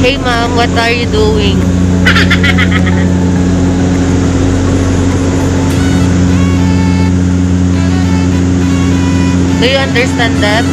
Hey ma'am, what are you doing? Do you understand that?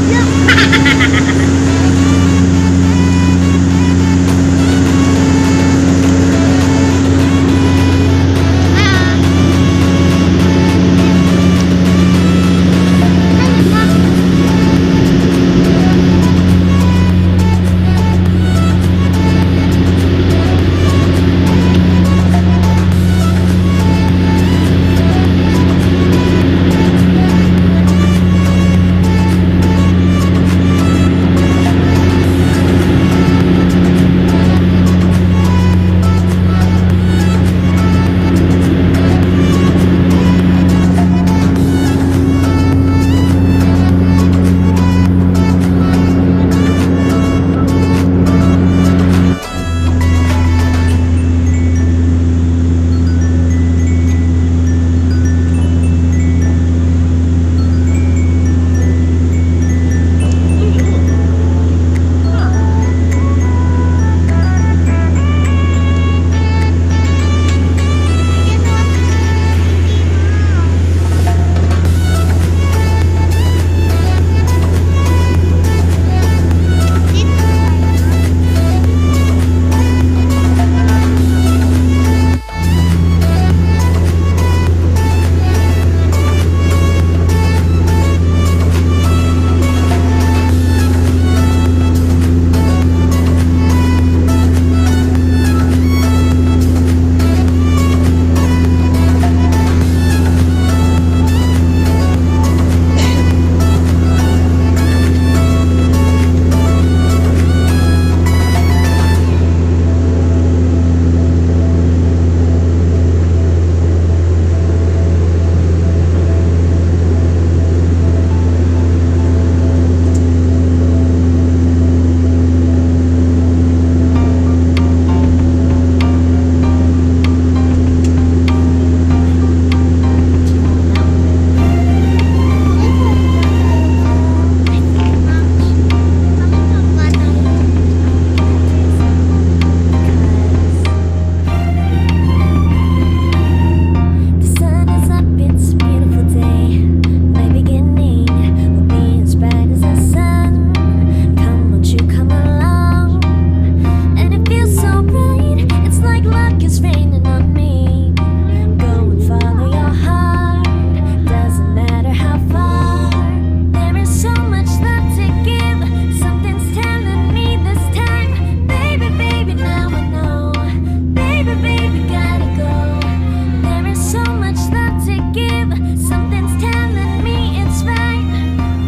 The sun is up, it's a beautiful day. My beginning will be as bright as the sun. Come, won't you come along? And it feels so right. It's like luck is raining on me. Go and follow your heart. Doesn't matter how far. There is so much love to give. Something's telling me this time, baby, baby, now I know. Baby, baby, gotta go. There is so much love to give. Something's telling me it's right.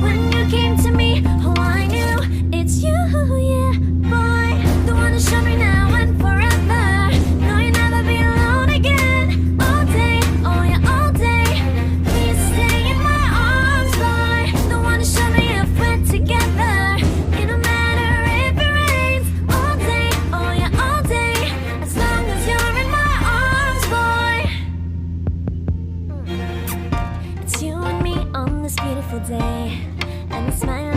When you came to me, oh, I knew it's you, yeah, boy. The one to show me now and forever. No, you'll never be alone again. All day, oh yeah, all day. Please stay in my arms, boy. The one to show me if we're together. It don't matter if it rains. All day, oh yeah, all day. As long as you're in my arms, boy. It's you and me on this beautiful day, and the smile